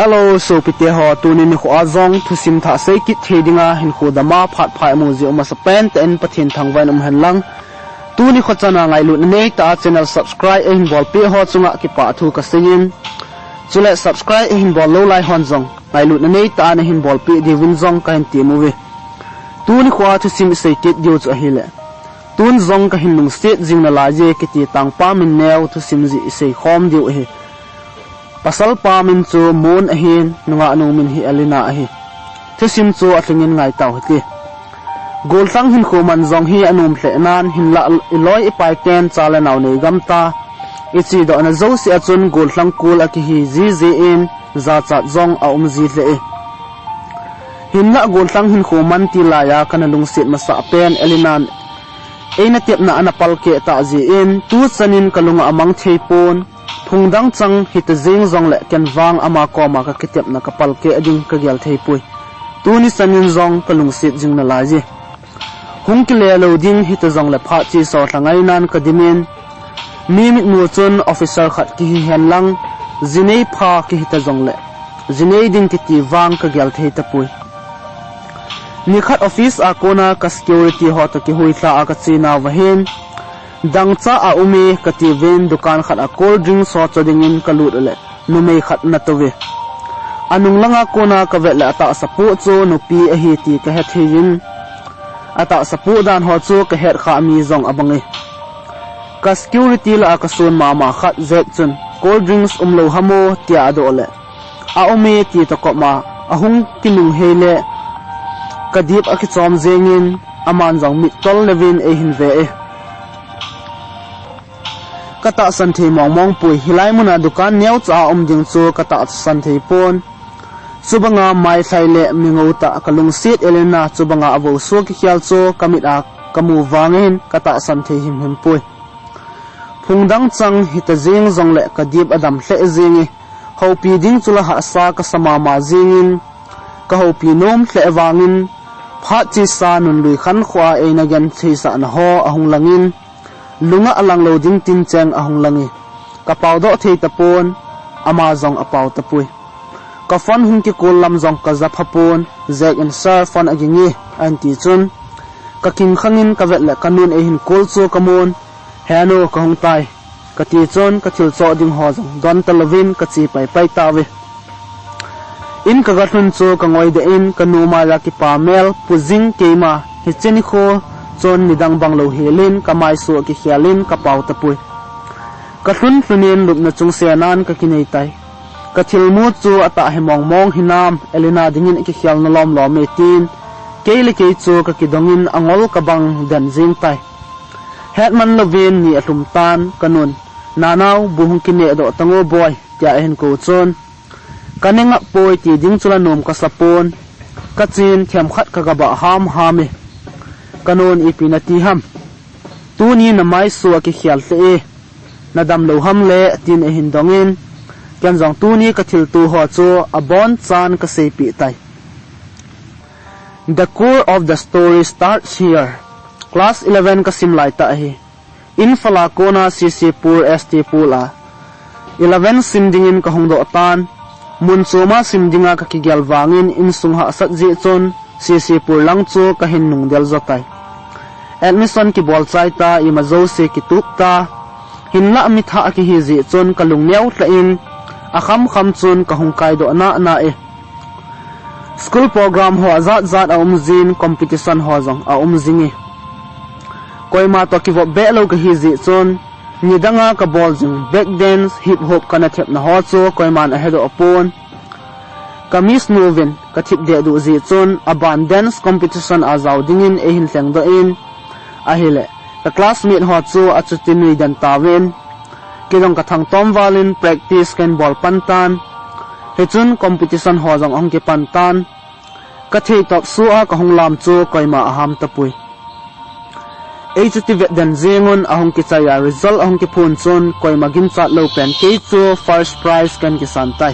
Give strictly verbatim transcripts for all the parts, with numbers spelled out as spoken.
Hello, sopite ho, tuni nikho a jong thusim thah sei kit thei dinga hinkho dama phat pha imu jeh u masapen tah in Pathen thangvah in umhen lang. Tuni kho chana ngailutna neitah a channel subscribe eihin bolpeh ho chunga kipathu kaseiyin, chule subscribe eihin bol lou lai hon jong ngailutna neitah a nahin bolpeh diuvin jong kahin temuve. Tuni nikho a thusim isei kit diu chu ahile, Tun jong kahin lungset jing nalaiye kiti tangpa min neo thusim jeh isei khom diu ahi. Pasalpa min chu Moon ahin, nungahnu min hi Elena ahi. Thusim chu alhingin ngaitau hite. Gollhang hinkho man jong hi anom lheh nan, hinlah iloi ipaiten cha le nao nei gamta, ichedohna jouse a chun gollhang kul akihi jiji in, jachat jong aum ji lheh e. Hinlah gollhang hinkho man tilai a kana lungset masah pen Elena'n eina tepna ana palkeh tah jeh in, tuchan in kalunga amang theipon, phung dang chang hita jeng jongle ken vang ama koma kakitepna kapalkeh ding kagel theipoi. Tuni chan in jong kalungset jing nalaiye. Hung kile lou ding hita jongle phat chesa lha ngainan kadimin, mi mitmu chun officer khat kihi hen lang, jinei pha kihita jongle jinei ding kiti vang kagel thei tapoi. Nikhat office a kona ka security ho toh kihuilha a kachenauva hin, dangchah a um e katiuvin, dukan khat a cold drinks ho cho dingin kalut uleh numei khat natouve. Anung langa kona kavet le atahsa poh chu nupi ahi ti kahethei in, atahsa poh dan ho chu kahet khah mi jong abang e. Ka security lah a kason mama khat jep chun, cold drinks umlou ham o, tia adoh le, aum e ti toh koma ahung kinunghei le, kadip akichom jengin, aman jong mittol leuvin eihin ve e. Katahsan thei mongmong poi, hilai muna dukan neocha a um ding chu katahsan thei pon. Chubanga mailhai le mingou tah kalungset Elena chubanga avou sua kikhel chu kamit a kamu vangin katahsan thei himhim poi. Phung dang chang hita jeng jongle kadip adam lheh jenge, houpi ding chu la hahsa kasa mama jengin, kahoupi nom lheh vangin, phat chesa nunlui khankho a eina gentheisahna ho ahung langin, lunga alanglou ding tincheng ahung lange, kapao doh thei tapon, ama jong apao tapoi. Ka phone hung ki call lam jong kaja phapon, jep in sir phone aginge, ahin ti chun, kakingkhangin kavet le kanun eihin call chu kamun, He nu, kahung tai, kati chun kathil choh ding ho jong don talouvin kache paipai tauve. In kagalhun chu kangoideh in kanu maiya kipa mel pu jing keima, hiche nikho chun midang banglou helin kamaisu akikhel in kapao tapoi. Kalhun lhun in lupna chungsenan kakinei tai. Kathilmu chu atah hi mongmong hinam, Elena dingin akikhelna lomlom e tin, kei le kei chu kakidongin angol kabang den jeng tai. Hetman louvin ni alhum tan, kanun, Nanao, bu hung kinehdoh tango boi, tia ahin kou chun, kane ngap poi ti ding chu la nom kasapon, kachen themkhat kagabah hamham e. Kanun, ipi nati ham? Tuni namaisu akikhel lheh e, nadamlou ham le, tin eihin dongin, ken jong tuni kathilto ho chu abonchan kaseipeh tai. The core of the story starts here. Class eleven kasim laitah ahi. Imphal a kona C C Pur S T Pul a eleven sim dingin kahung doh tan. Mun choma sim dinga kakigel vangin insung hahsat jeh chun C C Pur lang chu kahin nungdel jo tai. Admission kibol chai ta, ima jouse kitup ta. Hinlah mithah kihi jeh chun kalung neo lheh in, akhamkham chun kahung kaidoh nana e. School program ho ajat jat aum jin, competition ho jong aum jinge. Koima toh kivop behlou kahi jeh chun, nidanga kabol jing break dance, hip hop kana thepna ho chu koiman ahedoh pon. Ka miss nu vin kathip dehduh jeh chun, aban dance competition a jao dingin eihin lhengdoh in, ahile, ka classmate ho chu achuti nuiden tauvin, kei jong kathangtom valin practice kahin bol pan tan. Hichun competition ho jong ahung kipan tan. Katheitop sua kahung lam chu koima aham tapoi. Eichuti vetden jengun ahung kichaiya result ahung kiphon chun koima ginchat lou pen kei chu first prize kahin kisan tai.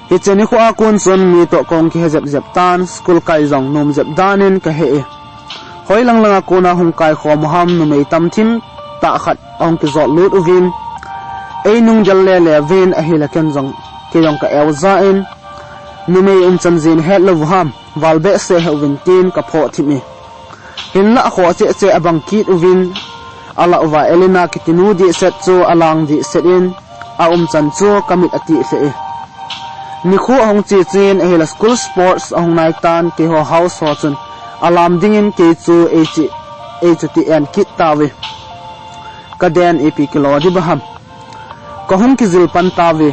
Hiche nikho a kon chun mi toh kahung kihe jepjep tan, school kai jong nom jep danin kahe e. Hoilang langa kona hung kaikhom u ham, numei tamthim tah khat ahung kijot lut uvin, einung gel lele uvin ahile ken jong, kei jong ka-eu ja in, Numei umchan jin hetlou ham, val behseh hih uvin tin ka phoh thim e. Hinlah khoh cheh cheh abang kit uvin, alah uva Elena kitinu dihset chu alang dihset in, aumchan chu ka mit atih lheh e. Nikho ahung che chen ahile school sports ahung nai tan keiho house ho chun alam dingin kei chu eichi, eichuti en kit tauve. Ka den ipi kilo ding ba ham. Ka hung kijil pan tauve.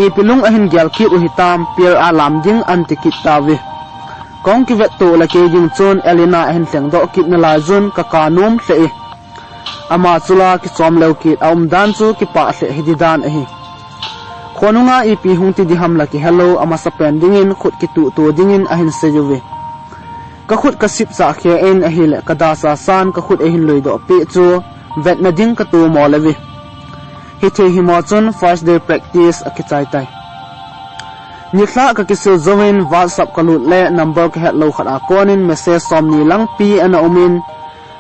Ipi lung ahin gel kit u hitam, pier a lam ding an ti kit tauve. Ka hung kivet to le kei ding chun Elena ahin lheng doh kit nalai jun ka ka nom lheh e. Ama chu la kichom leu kit a umdan chu kipah lheh hi ding dan ahi. Khonunga ipi hung ti ding ham la kihelou, amasapen dingin khut kituh to dingin ahin sei uve. Ka khut ka sip chah khe in ahile ka da sa san ka khut eihin lui doh peh chu vetna ding ka tu mo leuve. Hithei hi mo chun first day practice akichai tai. Nilhah ka kisil jouvin WhatsApp ka lut le number ka hetlou khat a konin message somni lang pi ana umin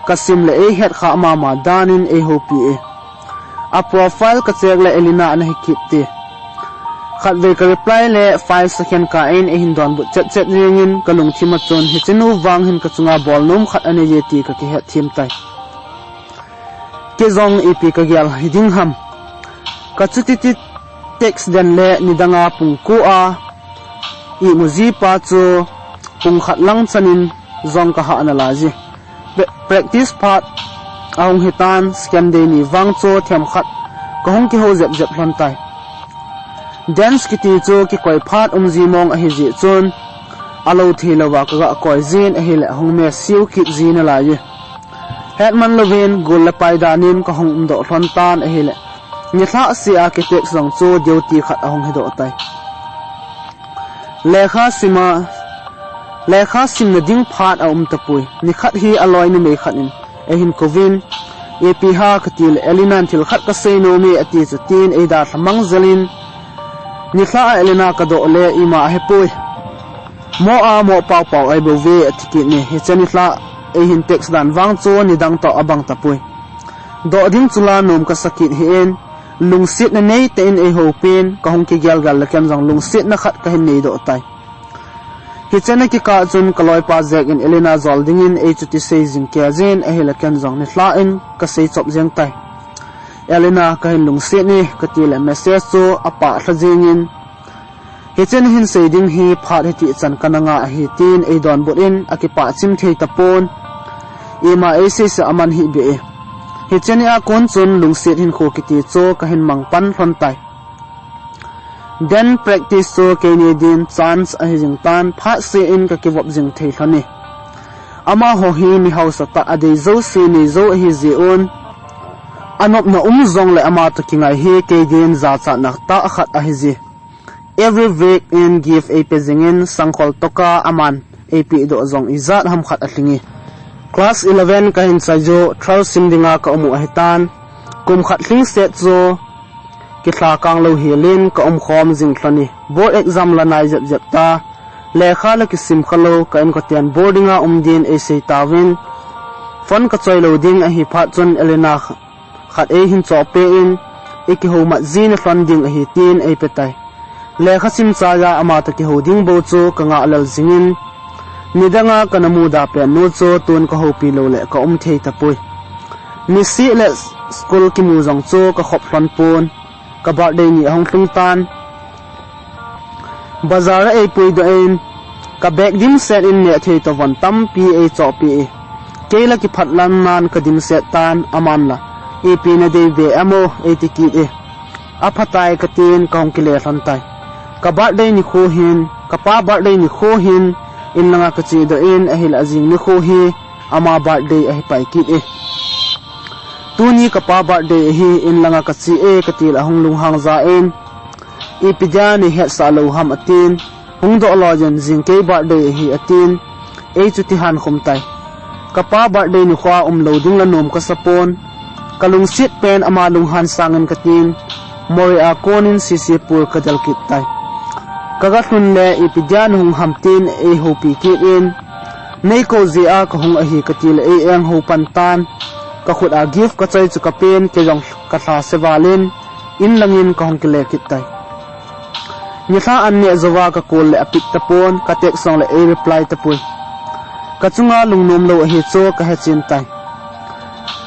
ka sim le eihet kha mama danin eihoupi e. A profile ka check le Elena ana hi kit ti. Khatvei ka reply le five second kah in eihin donbut chet chet jengin ka lungthim a chun hichenu vang hin ka chunga bolnom khat anei e ti ka kihet thim tai. Kei jong ipi ka gel hi ding ham. Ka chuti ti text den le nidanga pung ko a imu ji pa chu pung khat lang chanin jong ka hah nalai ji. Pra-, practice phat ahung hitan, second day ni vang chu themkhat ka hung kihou jep jep lhon tai. Dance kiti chu kikoi phat um ji mong ahi jeh chun alou thei louva ka ga koi jin ahile ahung me siu kit ji nalai e. Hetman louvin gul le pai danin ka hung umdoh lhon tan ahile nilhah sea ki text jong chu duty khat ahung hidoh tai. Lekha sima, lekha simna ding phat aum tapoi. Nikhat hi aloi numei khat in eihin kouvin, ipi ham kati le Elena in thil khat ka seinom e ati chu tin eida lhamang jelin, nilhah a Elena ka doh le ima ahepoi. Mo a mo pau pau ahi bouve ati kit e. Hiche nilhah eihin text dan vang chu nidang toh abang tapoi. Doh ding chu la nom ka sa kit hih in, lungsetna neitah in eihoupin, ka hung kigel gel le ken jong lungsetna khat kahin neidoh tai. Hiche a kikah chun ka loipa jek in Elena jol dingin eichuti sei jing kei jin ahile ken jong nilhah in ka sei chop jeng tai. Elena kahin lungset e kati le message chu apah lha jengin, hiche a hin sei ding hi phat hitih chan kana ngah ahi tin eidonbut in akipah chim thei tapon. Ima eisei seh aman hih beh e. Hiche a kon chun lungset hinkho kiti chu kahin mang pan lhon tai. Then practice chu keini din chance ahi jing tan, phatseh in ka kivop jing thei lhon e. Amaho hi mi hausa tah, adei jouse nei jou ahi jeh un, anopna um jongle ama toh kingai hi kei din jachatna tah khat ahi ji. Every week in gift eipe jingin sangkhol toh kah aman eipeh doh jong ijat ham khat alhing e. Class eleven kahin chai u, twelve sim dinga ka um u ahitan, kum khat lhingset chu kilha kang lou helin ka umkhom jing lhon e. Board exam la nai jep jep ta, lekha la kisim kha lou, ka inkoten boarding a um din eisei tauvin, phone ka choi lou ding ahi phat chun Elena khat eihin chohpeh in, ikihou mat ji nalhon ding ahi tin eipe tai. Lekha sim chai a ama toh kihou ding bou chu ka ngah lel jingin, nidanga kana muda pen nu chu tun ka houpi lou le ka um thei tapoi. Niseh le school kimu jong chu ka khop lhon pon. Ka birthday ni ahung lhung tan. Bazar a eipui doh in, ka bag dimset in neh thei toh von tampi eichohpeh e. Kei la kiphatlam nan ka dimset tan, aman la, ipi nadei ve amo eiti kit e. Aphatai katin kahung kile lhon tai. Ka birthday nikho hin, kapa birthday nikho hin, in langa kache doh in ahile ajing nikho hi, ama birthday ahi pai kit e. Tuni kapa birthday ahi, in langa kache e kati le ahung lunghang ja in, ipi dia neihetsah lou ham atin, hungdoh loi in jing kei birthday ahi atin, eichuti hankhum tai. Kapa birthday nikhoa umlou ding la nom kasa pon, ka lungset pen ama lunghan sangin katin, Moreh a konin C C Pur kadel kit tai. Kaga lhun le ipi dia nahung ham tin eihoupi kit in, neikou jeh a kahung ahi kati le ei-enghou pan tan, kakhut a gift kachoi chu kapen, kei jong kalha se valin, in langin kahung kile kit tai. Nilhah an neh jouva ka call le a pick tapon, ka text jong le ei reply tapoi. Ka chunga lungnom lou ahi chu ka hechen tai.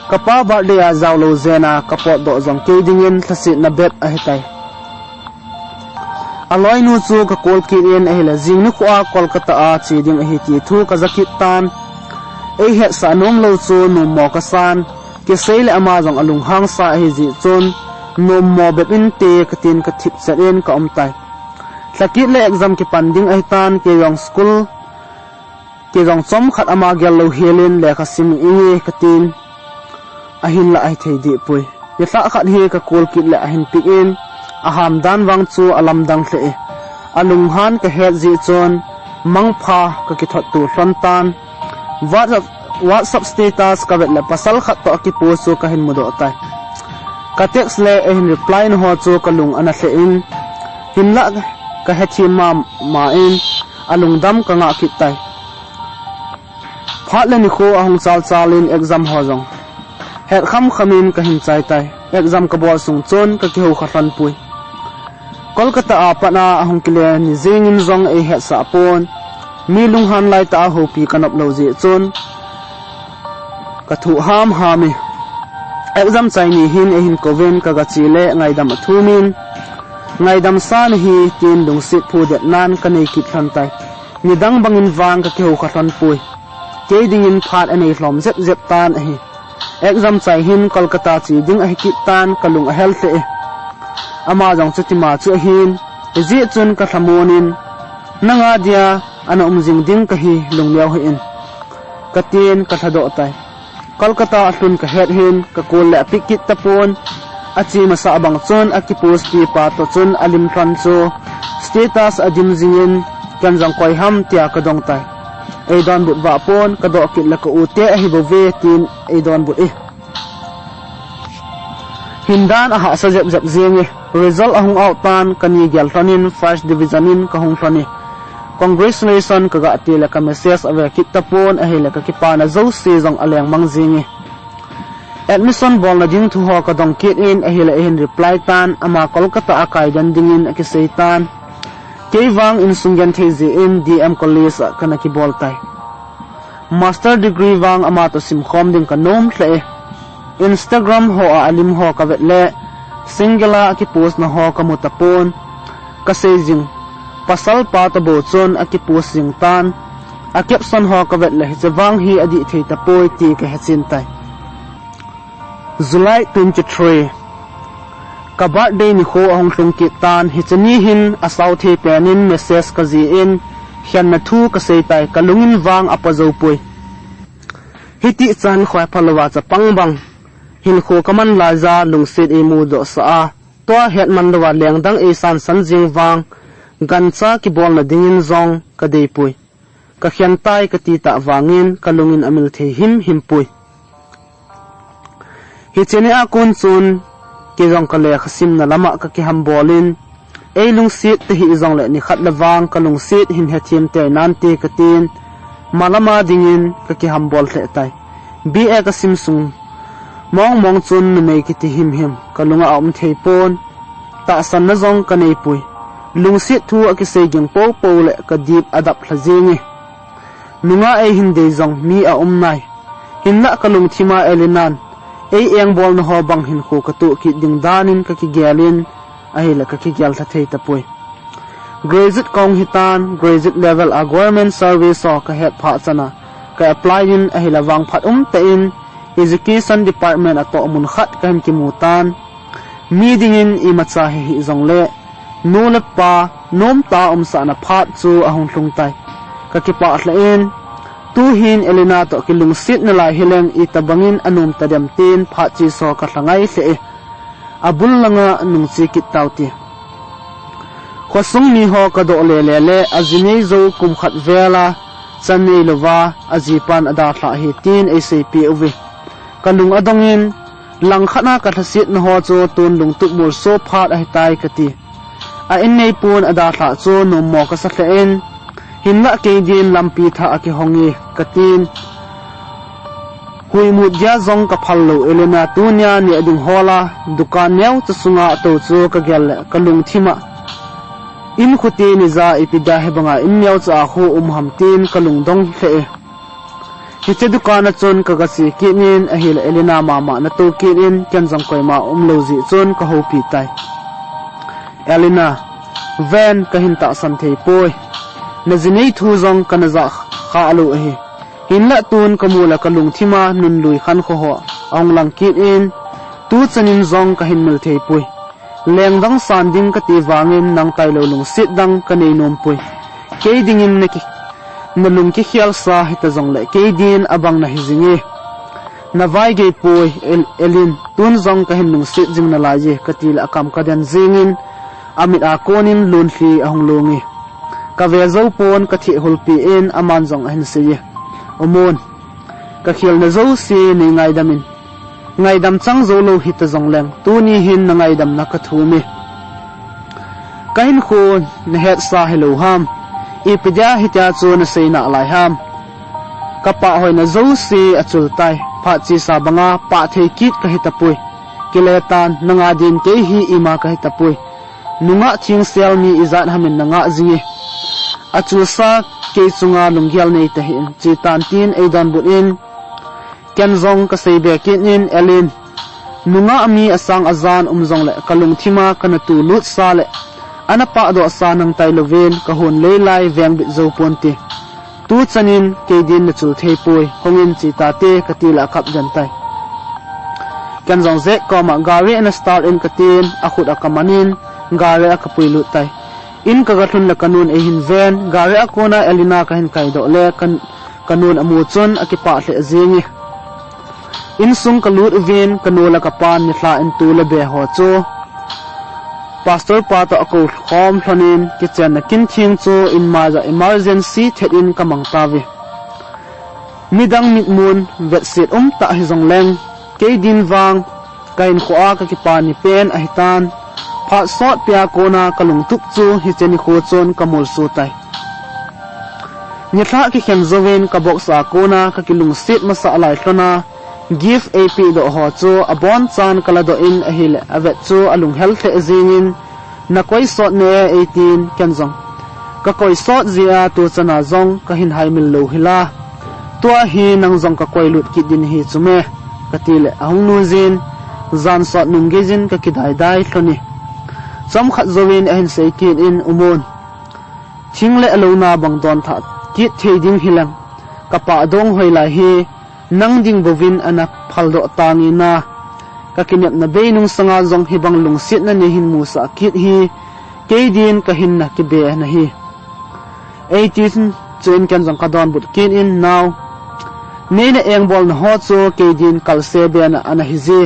Ka pa birthday a jaolou jeh a ka potdoh jong kei dingin lhasetna bep ahi tai. A loinu chu ka call kit in ahile jing nikho a Kolkata a che ding ahi ti thu ka ja kit tan. Ei hetsah nom lou chu nommo ka san, kisei le ama jong a lunghang sa ahi jeh chun, nommo bep inte ka tin ka thip chet in ka um tai. Lha kit le exam kipan ding ahi tan, kei jong school, kei jong chomkhat ama gel lou hel in lekha sim inge ka tin, ahinlah ahi thei deh poi. Nilhah khat hi ka call kit le ahin pick in, a ham dan vang chu a lamdang lheh e. A lunghan ka het jeh chun, mangpha ka kithot to lhon tan. WhatsApp, WhatsApp status ka vet le pasal khat toh a kipost chu ka hin mudoh tai. Ka text le a hin reply na ho chu ka lung ana lheh in, hinlah ka hethem mama in, a lungdam ka ngah kit tai. Phat le nikho ahung chal chal in exam ho jong het kham kham in ka hin chai tai. Exam ka bol sung chun ka kihou kha lhon poi. Kolkata a pat a ahung kile ni jing in jong ei hetsah pon. Mi lunghan lai tah a houpi ka nop lou jeh chun ka thoh ham ham e. Exam chai ni hin ei hin kouvin ka ga che le ngaidam a thum in, ngaidam sa nahi tin lungset phudet nan ka nei kit lhon tai. Nidang bangin vang ka kihou kha lhon poi. Kei dingin phat a nei lhom jep jep tan ahi. Exam chai hin Kolkata che ding ahi kit tan ka lung a hel lheh e. Ama jong chutima chu ahin, hijeh chun ka lhamon in, nanga dia ana um jing ding kahi lungneo hih in, ka tin ka lhadoh tai. Kolkata a lhun ka het hin, ka call le a pick kit tapon. A che masa bang chun a kipost pi pa toh chun a lim lhon chu status a dim jing in, ken jong koi ham tia ka dong tai. Ei donbut vah pon, ka doh kit le ka u te ahi bou ve tin ei donbut e. Hindan a hahsa jep jep jing e. Result ahung out tan, ka ni gel lhon in first division in ka hung lhon e. Congratulation ka ga ti le ka message a ve kit tapon, ahile ka kipana jouse jong a leng mang jing e. Admission bolna ding thu ho ka dong kit in, ahile ei hin reply tan, ama Kolkata a kai den dingin a kisei tan. Kei vang insung genthei jeh in D M College a kana kibol tai. Master degree vang ama toh simkhom ding ka nom lheh e. Instagram ho a a lim ho ka vet le, single a a kipost na ho ka mu tapon. Ka sei jing, pasal pa toh bou chun a kipost jing tan. A caption ho ka vet le hiche vang hi a dih thei tapoi ti ka hechen tai. July twenty-three. Ka birthday nikho ahung lhung kit tan, hiche ni hin a sao thei pen in message ka jih in, khenna thu ka sei tai, ka lung in vang a po jou poi. Hiti chan khoi phalou a chapang bang hinkho ka man lai a lungset ei mudoh sah a, tua het man lou a leng dang ei san san jing vang, gancha kibolna dingin jong ka dei poi. Ka khen tai ka ti tah vangin ka lung in a mil thei him him poi. Hiche ni a kon chun kei jong ka lekha simna lam a ka kihambol in, ei lungset tahih jong le nikhat le vang ka lungset hin hethem tei nante ka tin, malam a dingin ka kihambol lheh tai. B A ka sim sung mong mong chun numei kiti him him ka lung a um thei pon. Tahsanna jong ka nei poi. Lungset thu a kisei ging po po le ka dip a dap lha jing e. Nunga ei hin dei jong mi a um nai. Hinlah ka lungthim a Elena in ei engbolna ho bang hinkho ka toh kit ding dan in ka kigel in, ahile ka kigel lha thei tapoi. Graduate ka hung hi tan, graduate level a government service ho ka het phat chan a ka apply in, ahile vangphat um tah in Education Department a toh mun khat ka hin kimu tan. Mi dingin imacha hi hih jong le, nu le pa nomtah a umsahna phat chu ahung lhung tai. Ka kipah lheh in, tuhin Elena toh kilungset nalai hi leng itobang in a nom tadem tin phat chesa ka lha ngai lheh e. A bul langa nung che kit tau te. Khosung mi ho ka doh le le le, a ji nei jou kum khat vel a, cha nei louva, a jipan a dalhah hi tin ei seipeh uve. Ka lung a dong in, langkhat a ka lhasetna ho chu tun lungtup molso phat ahi tai ka ti. A in neipun a dalhah chu nommo ka sa lheh in, hinlah kei din lampi thah a kihong e ka tin. Huimut dia jong ka phal lou, Elena tunia neh ding hol a, dukan neocha sunga a tou chu ka gel le ka lungthim a In khute ni ja ipi dia hi banga in neocha a khu um ham tin ka lungdong lheh e. Hiche dukan a chun ka ga che kit in ahile Elena mama na tou kit in ken jong koima um lou jeh chun ka houpi tai. Elena, ven ka hin tahsan thei poi. Na ji nei thu jong ka na ja kha lou ahi. Hinlah tun ka mu le ka lungthim a nun lui khan kho ho ahung lang kit in tu chan in jong ka hin mil thei poi. Lengdang san ding ka ti vangin nang tailou lungset dang ka nei nom poi. Kei dingin na ki, na lung kikhel sa hita jong le kei din abang na hi jing e. Na vai gei poi, El-, Elin, tun jong ka hin lungset jing nalai e, ka ti le akam ka den jing in, amit a kon in lungthim ahung lhung e. Ka ve jou pon ka theh hulpi in aman jong ahin sei e. U Mun, ka khel na jouse nei ngaidam in. Ngaidam chang jou lou hita jong leng, tuni hin na ngaidam na ka thum e. Ka hinkho na hetsa hilou ham. Ipi dia hitia chu na sei nalai ham. Ka pah hoina jouse achul tai. Phat chesa banga pah thei kit ka hita poi. Kile tan, nanga din kei hi ima ka hita poi. Nungah thing sel mi ijat ham in na ngah jing e. Achul sa kei chunga lunggel nei ta hih in, che tan tin ei donbut in. Ken jong ka sei be kit in, Elin. Nungah mi asang ajan um jong le ka lungthim a ka na tu lut sa le ana pah doh sa nang tailou vin ka hun lei lai veng bit jou pon te. Tu chan in kei din na chul thei poi, hung in che ta te ka ti le akap den tai. Ken jong Jack koma gari ana start in ka tin, akhut a ka man in, gari a ka pui lut tai. In ka ga lhun le ka nun ei hin ven, gari a kona Elina ka hin kai doh le ka, ka nun amu chun akipah lheh jing e. Insung ka lut uvin ka nu le ka pan nilhah in tu le be ho chu Pastor pa toh akou khom lhon in kichenna kin thing chu in mai a emergency thet in ka mang tauve. Midang mitmun vetset um tah hi jong leng, kei din vang ka hinkho a ka kipa ni pen ahi tan. Phat sot pia kona ka lungtup chu hiche nikho chun ka mul su tai. Nilhah kikhen jouvin ka box a kona ka kilungset masa lai lhon a, gift ei pe doh ho chu abonchan ka la doh in ahile avet chu alunghel lheh jing in, na koi sot ne e ei tin ken jong ka koi sot jeh a tu chan a jong ka hin hai mil lou hi la. Tua hi nang jong ka koi lut kit ding hi chu me, ka ti le ahung nu jin, jan sot nung gei jin ka kidai dai lhon e. Chomkhat jouvin ahin sei kit in, U Mun, thing le alouna bang don tha kit thei ding hi leng, ka pah dong hoi lai hi, nang ding bouvin ana phal doh tang in a, ka kinepna bei nung sanga jong hi bang lungsetna nei hin musah kit hi, kei din ka hinna kibe na hi. Ei ti chun ken jong ka donbut kit in, Nao, nei na engbolna ho chu kei din kalse be na ana hi je.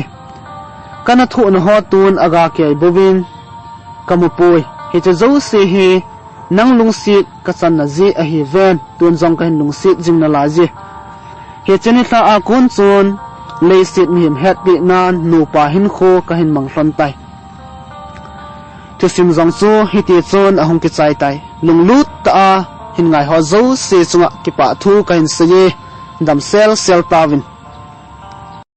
Ka na thohna ho tun aga kei bouvin ka mu poi. Hiche jouse hi nang lungset ka channa jeh ahi ven, tun jong ka hin lungset jing nalai je. Hiche nilhah a kon chun leiset mihem hetpeh nan nupa hinkho ka hin mang lhon tai. Thusim jong chu hiti chun ahung kichai tai. Lunglut tah a hin ngai ho jouse chunga kipah thu ka hin sei e, damsel sel tauvin.